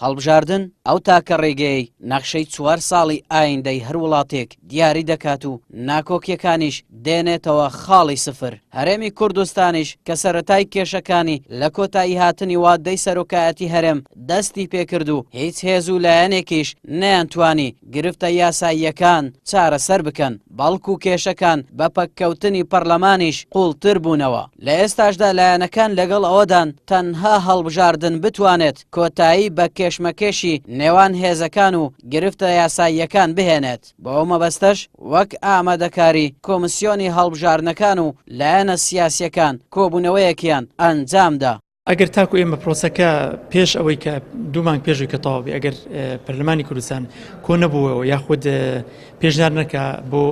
هەڵبژاردن ئەو تاکە ڕێگەیەی نەخشەی چوار ساڵی ئایندەی هەر وڵاتێک دیاری دەکات و ناکۆکیەکانیش دێنێتەوە خاڵی سفر. هەرێمی کوردستانیش کە سەرەتای کێشەکانی لە کۆتاییهاتنی وادەی سەرۆکایەتی هەرێم دەستی پێکرد و هیچ هێز و لایەنێکیش نەیانتوانی گرفتە یاساییەکان چارەسەر بکەن، بەڵکو کێشەکان بە پەککەوتنی پەرلەمانیش قوڵتر بوونەوە. لە ئێستاشدا لایەنەکان لەگەڵ ئەوەدان تەنها هەڵبژاردن بتوانێت کۆتایی بە کێشمەکێشی نێوان هێزەکان و گرفتە یاساییەکان بهێنێت. بۆ ئەو مەبەستەش وەک ئامادەکاری کۆمسیۆنی هەڵبژاردنەکان و لایەنە سیاسییەکان کۆبوونەوەیەکیان ئەنجامدا. ئەگەر تاکو ئێمە پرۆسەکە پێش ئەوەی کە دوو مانگ پێش ئەوەی کە تەواو بێ ئەگەر پەرلەمانی کوردستان کۆ نەبووەوە یاخود پێشنیار نەکا بۆ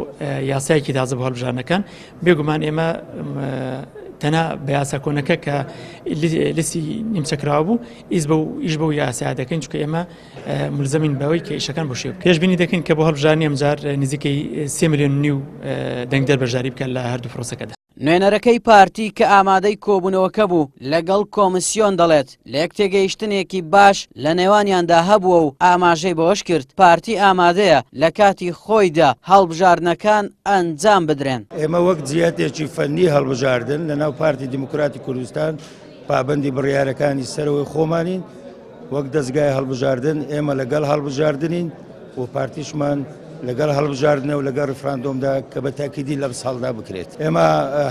یاسایەکی تازە بۆ هەڵبژاردنەکان بێگومان ئێمە تەنها بە یاسا کۆنەکە کە لیستی نیمچەکراوە بوو ئیز بە ئیش بەو یاسا دەکەین چونکە ئێمە ملزەمین بەوەی کە ئیشەکان بۆ شێ پێشبینی دەکەین کە بۆ هەڵبژاردنی ئەمجار نزیکەی سێ ملیۆن نیو دەنگدەر بەشداری بکات لە هەردوو پرۆسەکەدا. نوێنەرەکەی پارتی کە ئامادەی کۆبوونەوەکە بوو لەگەڵ کۆمسیۆن دەڵێت، لێکتێگەیشتنێکی باش لە نێوانیاندا هەبووە و ئاماژەی بەوەشکرد، پارتی ئامادەیە لە کاتی خۆیدا هەڵبژاردنەکان ئەنجام بدرێن. ئێمە وەک جیهەتێکی فەنی هەڵبژاردن لەناو پارتی دیموکراتی کوردستان پابەندی بڕیارەکانی سەرەوەی خۆمانین، وەک دەزگای هەڵبژاردن ئێمە لەگەڵ هەڵبژاردنین و پارتیشمان لەگەڵ هەڵبژاردنە و لەگەڵ ڕیفراندۆمدا کە بە تاکیدی لەم ساڵدا بکرێت. ئێمە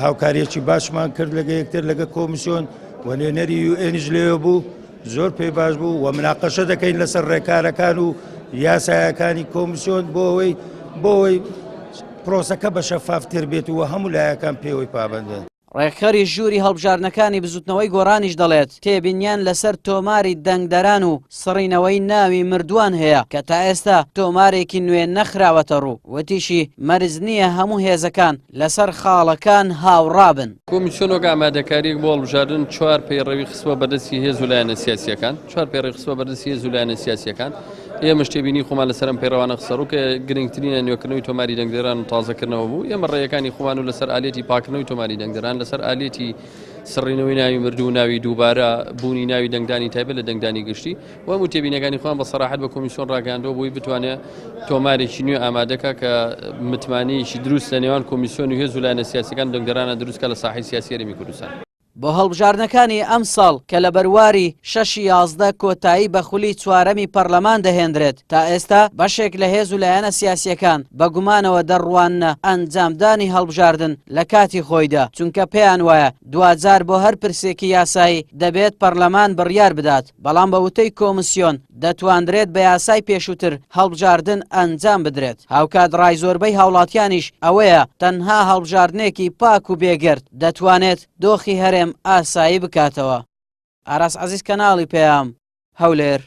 هاوکاریەکی باشمان کرد لەگە یەکتر لەگە کۆمیسیۆن و نوێنەری یو ئێنیش لێوە بوو زۆر پێی باش بوو و مناقەشە دەکەین لەسەر ڕێکارەکان و یاسایەکانی کۆمیسیۆن بۆ ئەوەی بۆ ئەوەی پرۆسەکە بە شەفافتر بێت و هەموو لایەکان پێوەی پابەندن. ڕێکخەری ژووری هەڵبژاردنەکانی بزوتنەوەی گۆڕانیش دەڵێت، تێبینیان لەسەر تۆماری دەنگدەران و سڕینەوەی ناوی مردووان هەیە کە تائێستا تۆمارێکی نوێ نەخراوەتەڕوو، وتیشی، مەرج نییە هەموو هێزەکان لەسەر خاڵەکان هاوڕابن. کۆمیسیۆن وەک ئامادەکارییەک بۆ هەڵبژاردن چوار پەیڕەوی خستووە بەردەستی هێز و لایەنە سیاسییەکان چوار پەیڕەوی خستووە بەردەستی هێز و لایەنە سیاسییەکان. ئێمەش تێبینی خۆمان لەسەر ئەم پەیڕەوانە خستەڕوو کە گرنگترینە نوێکردنەوەی تۆماری دەنگدەران و تازەکردنەوە بوو. ئێمە ڕێیەکانی خۆمان و لەسەر ئالیەتی پاکردنەوەی تۆماری دەنگدەران، لەسەر ئالیەتی سڕینەوەی ناوی مردوو و ناوی دووبارە بوونی ناوی دەنگدانی تایبەت لە دەنگدانی گشتی و هەموو تێبینەکانی خۆیان بە سەراحەت بە کۆمیسیۆن ڕاگەیاندووە بۆی بتوانێت تۆمارێکی نوێ ئامادەکا کە متمانەیەکی دروست لە نێوان کۆمیسیۆن و هێز و لایەنە سیاسیەکان و دەنگدەرانە دروستکا لە ساحەی سیاسی هەرێمی کوردستان. بۆ هەڵبژاردنەکانی ئەمساڵ کە لە بەرواری شەشی 11 کۆتایی بە خولی چوارەمی پەرلەمان دەهێندرێت، تا ئێستا بەشێک لە هێز و لایەنە سیاسییەکان بە گومانەوە دەڕواننە ئەنجامدانی هەڵبژاردن لە کاتی خۆیدا، چونکە پێیان وایە دواجار بۆ هەر پرسێکی یاسایی دەبێت پەرلەمان بڕیار بدات، بەڵام بە وتەی کۆمسیۆن دەتواندرێت بە یاسای پێشووتر هەڵبژاردن ئەنجام بدرێت، هاوکات ڕای زۆربەی هاوڵاتیانیش ئەوەیە تەنها هەڵبژاردنێکی پاک و بێگەرد دەتوانێت دۆخی هەرێم ئاسایی بکاتەوە. ئاراس عەزیز کەناڵی پەیام، هەولێر.